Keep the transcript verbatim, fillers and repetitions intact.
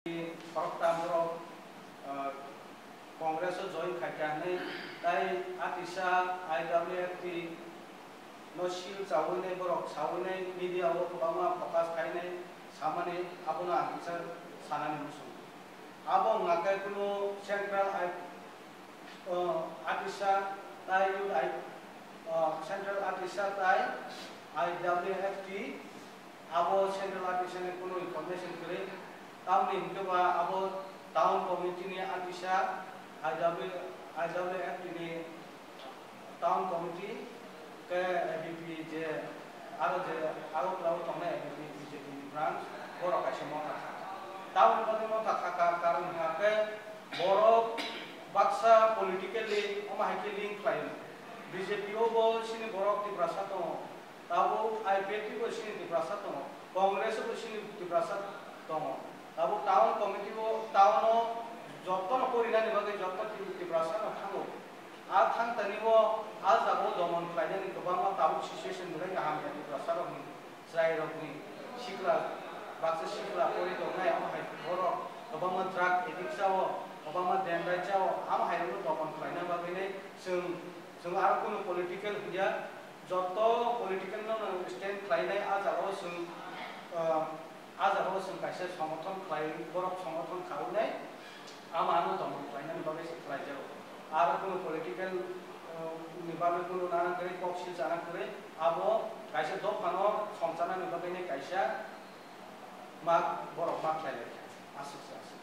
Khoroktham borok, ah, Congress o join khaikha hinwi, tai atisa I W F T no sil chawi nai borok sawi nai media o kwbangma focus khai nai samani abono ang kisa sanani muchungo. Abo wngkha khe kunu central I-, ah, atisa tai youth I-, ah, central atisa tai I W F T Abo central atisa ni kunu information kwrwi, tamni hwnkhe ba abo town committee ni atisa I W, I W F T ni town committee khe A B P je aro je Agartala o tongnai A B P B J P ni branch borok kaisa motha kha. Tamoni bagwi motha kha ka karon hwnkhe borok baksa politically omo hai khe link khlai o. B J P o bo chini borok Tiprasa tongo. Tabuk I P F T bo chini Tiprasa tongo, Congress bo chini Tiprasa tongo. Tabuk town committee bo town o jotono porinani bagwi joto Ti-, Tiprasa no thango. A thang tani bo a jaga o domon khlainani kwbangma tabuk situation belai kaham ya Tiprasa rokni chwrai rokni sikla baksa sikla pori tongnai amo hai borok kwbangma drug addict chao, kwbangma dendrai chao, amo hai rokno domon khlaina bagwi nai chwng, chwng aro kunu political hiya. Joto political no stand khlainai a jaga o chwng, ah, a jaga o chwng kaisa songothon khlai, borok songothon kharoknai, ama ano domon khlainani bagwi se khlaijago. Aro kunu political, ah, ni bagwi kunu nana kwrwi kok silchana kwrwi abo kaisa dophano songchanani bagwi nai kaisa ma borok ma khlai lai kha. Aswk se aswk.